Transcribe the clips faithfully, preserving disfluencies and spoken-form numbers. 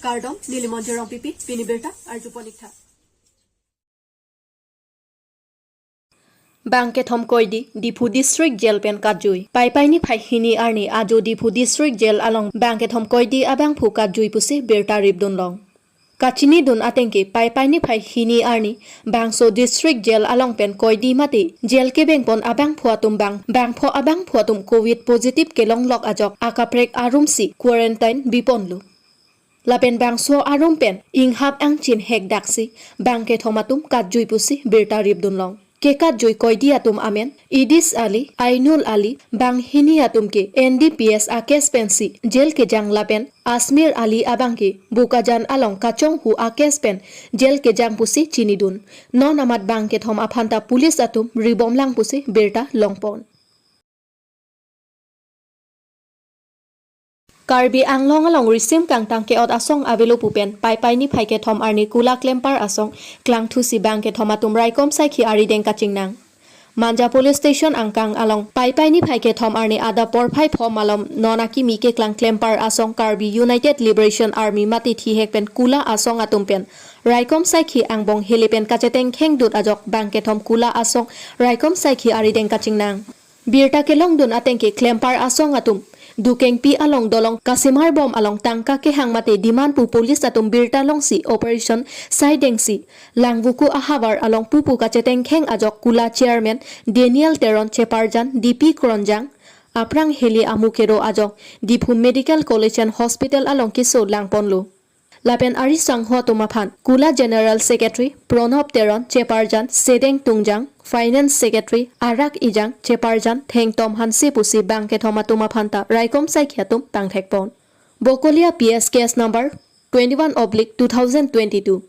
Kardom, neli Monjir Rongpipi, pini birta arjupon ik tha. Bangkethom koidi, Diphu District Jail pen katjui. Paipai niphai hini arni ajo Diphu District Jail along bangkethom koidi abangphu katjui pusi birta ripdun long. Kachinidun atengke Paipai niphai hini arni bangso District Jail along pen koidi mate jail kebengpon abangphu atum bang, bangpho abangphu atum Covid positive kelonglok ajok akaprek arumsi quarantine biponlo. Lapen bangso arum pen inghap angchin hekdaksi bangkethom atum katjui pusi birta ripdun long. Kekatjui koidi atum amen Idis Ali, Ainul Ali, banghini atum ke N D P S a-case pensi jail kejang lapen Asmir Ali abangke Bokajan along kachonghu a-case pen jail kejang pusi chinidun. Non amat bangkethom aphanta police atum ribomlang pusi birta longpon. Karbi Anglong along risim kangtang ke-ot asong avelo pu pen Paipai niphai kethom arni Kula Klempar asong klangthusi bangkethom atum raikom saikhi arideng kachingnang. Manja Police Station angkang along Paipai niphai kethom arni adap porphai pho malom non akimi keklang Klempar asong Karbi United Liberation Army mate thihek pen Kula asong atum pen raikom saikhi angbong hele pen kachetengkheng dut ajok bangkethom Kula asong raikom saikhi arideng kachingnang. Birta kelongdun atengke Klempar asong atum Dukengpi along dolong kasimar bom along tangka kehang mate demand pu police atum birta longsi operation saidengsi Langvoku ahavar along pupu kachetengkheng ajok Kula chairman Daniel Teron cheparjan D P Kronjang, aphrang hele amu kero ajok Diphu Medical College and Hospital along keso langponlo. Lapen ari sangho atum aphan Kula General Secretary Pranab Teron cheparjan Sedeng Tungjang, Finance Secretary Arak Ijang, cheparjan Thengtom Hanse pusi bangkethom atum aphanta raikom saikhi atum tangthekpon. Bokolia P S case number twenty-one oblique two thousand twenty-two,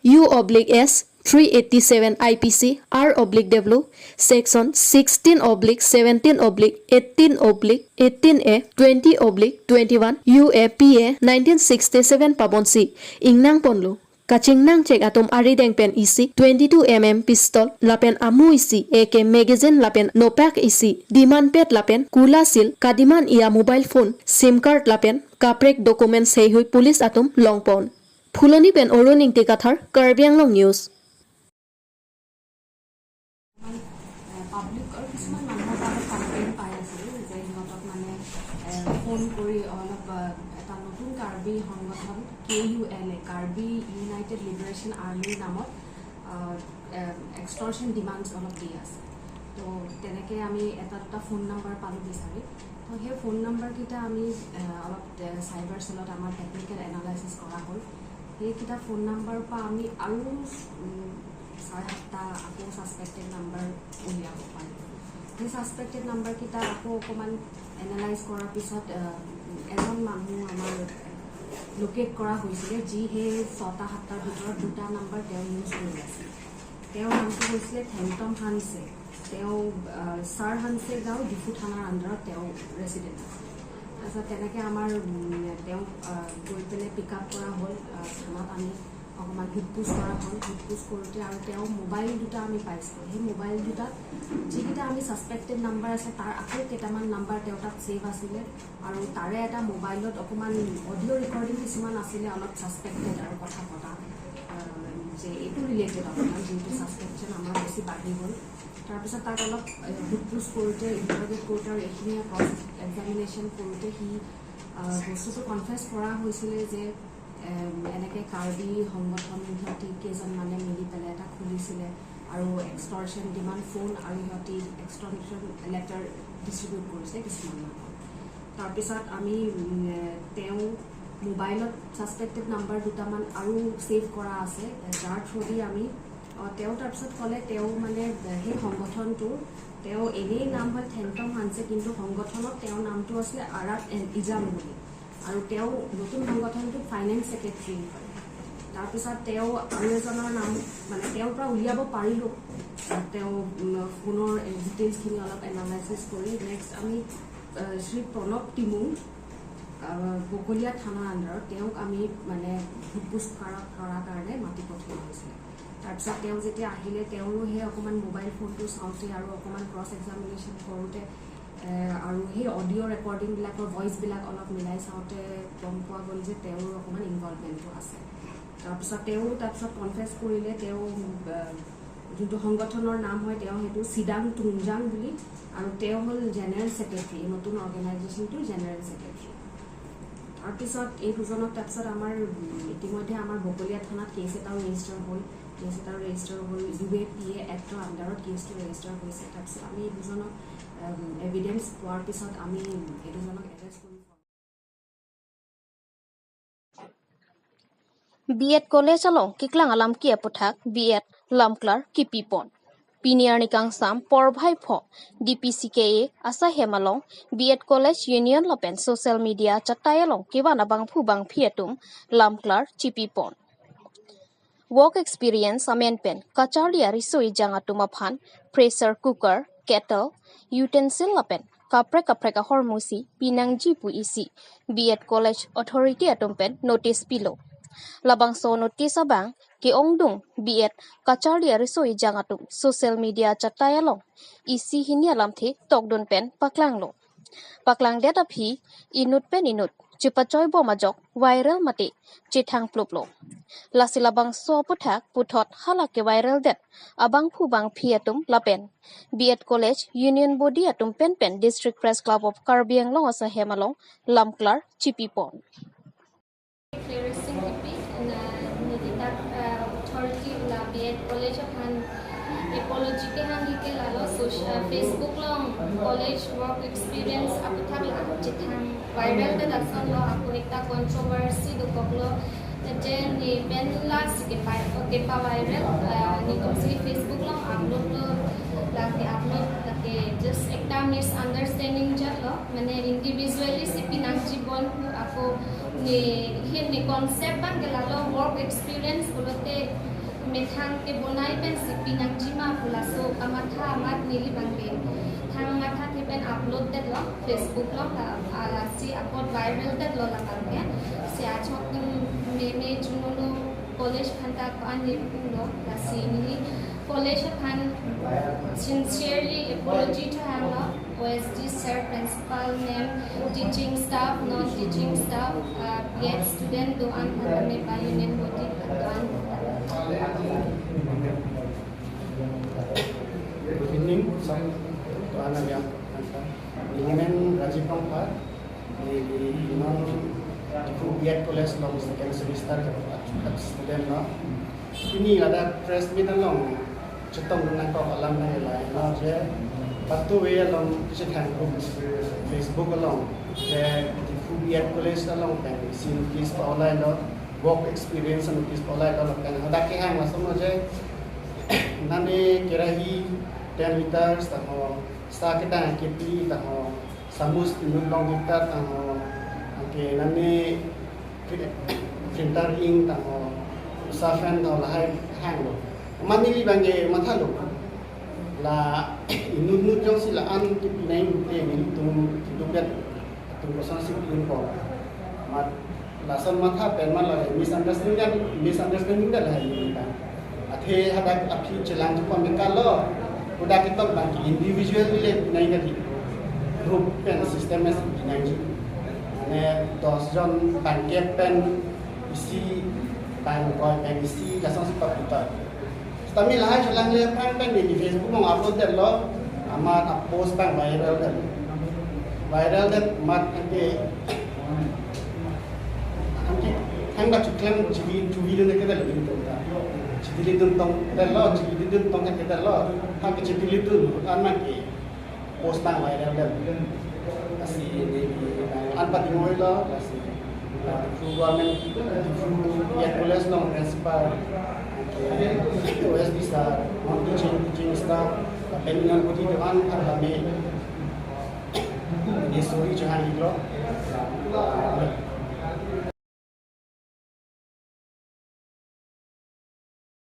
U oblique S three eighty-seven I P C, R oblique W, section sixteen oblique seventeen oblique eighteen oblique eighteen A, twenty oblique twenty-one, U A P A nineteen sixty-seven pabonsi ingnangponlo. Kachingnangchek atum arideng pen isi twenty-two M M pistol lapen amu isi A K magazine lapen nopak isi demand pad lapen Kula seal kadiman ia mobile phone, sim card lapen kaprek documents heihui police atum longpon. Phuloni pen Arun Ingti Kathar, Karbi Anglong News. এ, পাব্লিকৰ কিছুমান মানুহৰ পৰা কমপ্লেইন পাই আছিলোঁ যে সিহঁতক মানে, এ, ফোন কৰি অলপ, এ, এটা নতুন কাৰ্বি সংগঠন কে ইউ এল এ, কাৰ্বি ইউনাইটেড লিবাৰেশ্যন আৰ্মিৰ নামত, এ, এ, এক্সটৰ্চন ডিমাণ্ডছ অলপ দি আছে। তো তেনেকে আমি এটা দুটা ফোন নাম্বাৰ পালোঁ বিচাৰি। তো সেই ফোন নাম্বাৰকেইটা আমি, এ, অলপ, এ, চাইবাৰ চেলত আমাৰ টেকনিকেল এনালাইচিছ কৰা হ'ল। সেইকেইটা ফোন নাম্বাৰৰ পৰা আমি আৰু, উম, ছয় সাতটা আকৌ ছাছপেক্টেড নাম্বাৰ উলিয়াব পাৰিলোঁ। সেই ছাছপেক্টেড নাম্বাৰকেইটা আকৌ অকণমান এনালাইজ কৰাৰ পিছত, আহ, এজন মানুহ আমাৰ লোকেট কৰা হৈছিলে, যি সেই ছটা সাতটাৰ ভিতৰত দুটা নাম্বাৰ তেওঁ ইউজ কৰি আছিল। তেওঁৰ নামটো হৈছিলে থেংটম হানছে। তেওঁ, আহ, ছাৰ হানছে গাঁও, ডিফু থানাৰ আণ্ডাৰত তেওঁ ৰেচিডেণ্ট আছিল। তাৰপিছত তেনেকে আমাৰ, উম, তেওঁক, আহ, গৈ পেলাই পিক আপ কৰা হ'ল, আহ, থানাত আমি অকণমান সোধ পোছ কৰা হ'ল। সোধ পোছ কৰোঁতে আৰু তেওঁ মোবাইল দুটা আমি পাইছিলোঁ। সেই মোবাইল দুটাত যিকেইটা আমি ছাছপেক্টেড নাম্বাৰ আছে, তাৰ আকৌ কেইটামান নাম্বাৰ তেওঁ তাত ছেভ আছিলে আৰু তাৰে এটা মোবাইলত অকণমান অডিঅ' ৰেকৰ্ডিং কিছুমান আছিলে, অলপ ছাছপেক্টেড আৰু কথা পতা, আহ, যে এইটো ৰিলেটেড অকণমান, যিহেতু ছাছপেকশ্যন আমাৰ বেছি বাঢ়ি গ'ল। তাৰপিছত তাক অলপ, এ, সোধ পোছ কৰোঁতে, ইণ্টাৰগেট কৰোঁতে আৰু এইখিনি ক্ৰছ এক্সামিনেশ্যন কৰোঁতে সি, আহ, বস্তুটো কনফেছ কৰা হৈছিলে যে, এম, এনেকে কাৰ্বি সংগঠন সিহঁতি কেইজনমানে মিলি পেলাই এটা খুলিছিলে আৰু এক্সটৰ্চন ডিমাণ্ড ফোন আৰু সিহঁতি এক্সটৰ্চন লেটাৰ ডিষ্ট্ৰিবিউট কৰিছে কিছুমান মানুহক। তাৰপিছত আমি, উম, এ, তেওঁ মোবাইলত ছাছপেক্টেড নাম্বাৰ দুটামান আৰু ছেভ কৰা আছে, এ, যাৰ থ্ৰুদি আমি, অ, তেওঁ তাৰপিছত ক'লে তেওঁ মানে, এ, সেই সংগঠনটোৰ, তেওঁ এনেই নাম হয় থেংটম হানছে, কিন্তু সংগঠনত তেওঁৰ নামটো আছিলে আৰাক এন ইজাম বুলি। আৰু তেওঁ নতুন সংগঠনটোত ফাইনেন্স ছেক্ৰেটাৰী হয়। তাৰপিছত তেওঁ আৰু এজনৰ নাম, মানে, তেওঁৰ পৰা উলিয়াব পাৰিলোঁ। তেওঁ, উম, ফোনৰ ডিটেইলছখিনি অলপ এনালাইচিছ কৰি নেক্সট আমি, আহ, শ্ৰী প্ৰণৱ টিমুং, আহ, বকলীয়া থানাৰ আণ্ডাৰত তেওঁক আমি, মানে, সোধ পোছ কৰা, কৰাৰ কাৰণে মাতি পঠিওৱা হৈছিলে। তাৰপিছত তেওঁ যেতিয়া আহিলে, তেওঁৰো সেই অকণমান মোবাইল ফোনটো চাওঁতে আৰু অকণমান ক্ৰছ এক্সামিনেশ্যন কৰোঁতে এ, আৰু সেই অডিঅ' ৰেকৰ্ডিংবিলাকৰ ভইচবিলাক অলপ মিলাই চাওঁতে গম পোৱা গ'ল যে তেওঁৰ অকণমান ইনভলভমেণ্টটো আছে। তাৰপিছত তেওঁ তাৰপিছত কনফেছ কৰিলে, তেওঁ, এ, যোনটো সংগঠনৰ নাম হয়, তেওঁ সেইটো চিডাং টুংজাং বুলি, আৰু তেওঁ হ'ল জেনেৰেল ছেক্ৰেটাৰী, এই নতুন অৰ্গেনাইজেশ্যনটোৰ জেনেৰেল ছেক্ৰেটাৰী। তাৰপিছত এই দুজনক তাৰপিছত আমাৰ, উম, ইতিমধ্যে আমাৰ বকলীয়া থানাত কেছ এটাও ৰেজিষ্টাৰ হ'ল। কেছ এটাও ৰেজিষ্টাৰ হ'ল, ইউ এ পি এ এক্টৰ আণ্ডাৰত কেছটো ৰেজিষ্টাৰ হৈছে। তাৰপিছত আমি এই দুজনক, উম, এভিডেন্স পোৱাৰ পিছত আমি এই দুজনক এৰেষ্ট কৰিম। B Ed College along keklang alam ke aputhak B Ed Lamklar kipipon. Pini arni kangsam porphai pho D P C K A asahem along B Ed College Union lapen social media chatai along kevan abangphu bangphi atum Lamklar chipipon. Work experience amen pen kacharli ariso ejang atum aphan pressure cooker, kettle, utensil lapen kaprek kaprek ahormu si pinangji pu isi B Ed College authority atum pen notice pilo. Labangso notice abang ke-ongdung B Ed kacharli ariso ejang atum social media chatai along isi hini alamthe tokdun pen paklanglo. Paklangdet aphi inut pen inut chepachoi bom ajok viral mate chethang pluplo. Lasi labangso aputhak puthot hala ke-viral det abangphu bangphi atum lapen B Ed College Union Body atum pen pen District Press Club of Karbi Anglong asahem along Lamklar chipipon. Declaration kipi na nilitak, uh, authority la B Ed College aphan apology kehang ke lalo social, uh, Facebook along college work experience aputhak la chethang viral ta dason lo, ako ekta controversy dokoklo. Jen ni pen lasi kepa, kepa-viral, uh, netum si Facebook along upload lo, lake upload lake just ekta misunderstanding jatlo, mane individually si pinangji bon ako ne hin ne concept abang ke lalo work experience pulote methang kebonai pen si pinangji ma pu laso kamatha amat neli abang ke thang mathathe pen upload detlo Facebook along la, ah, lasi apot viral detlo labang ke. Si ajok tum meme juno lo college aphan ta ko-an ne pulo, lasi neli college aphan sincerely apology thanglo. O S D sir, principal ma'am, teaching staff, non teaching staff, uh, B Ed student do-an aphan tame ba Union Body do-an aphan tame. Good evening, sir. To ana yang, neli men Rajiv Rongphar, neli non Diphu B Ed College along second semester ke student lo. Pini ladak press meet along chetongdun nangkok alam nangkelai lo je, patu we along chethang group Facebook along je Diphu B Ed College along pen isi notice pa-olai lo, work experience notice pa-olai lo, lapen hadak kehang lason lo je nane kerahi ten liters ta ho, sa ketang kepi ta ho, samus inut long diktat ta ho, anke nane printer ink ta ho, sa fan ta ho, lahai hanglo. Mane neli abang ke mathalo. La inut inut jongsi la-an kepi nai te nelitum keduk det atum kosonsi pi-unpo. Mat lason matha pen ma la misunderstanding, misunderstanding det lahai neli abang. Athe hadak aphi chelang chupa meka lo. Hadak ketok abang ke individual le pi nai kali. Group pen system si pi nangji. Mane dos jon abang ke pen isi, abang koi pen isi, lasonsi paputar. Sitame lahai chelang le aphrang pen neli Facebook along upload detlo, amat a-post abang viral det. Viral det amat anke, anke thangta chuklem chili chuvi le neke detlo nelitum ta. Chili dun tong detlo, chili dun tong neke detlo. Anke chili dun an anke post abang viral det. Lasi neli, eh, an pati ngoi lo, lasi, eh, Diphu government, Diphu B Ed College along principal, eh, O S D sir, non teaching, teaching staff, lapen Union Body do-an aphan tame neli sorry chehang iklo.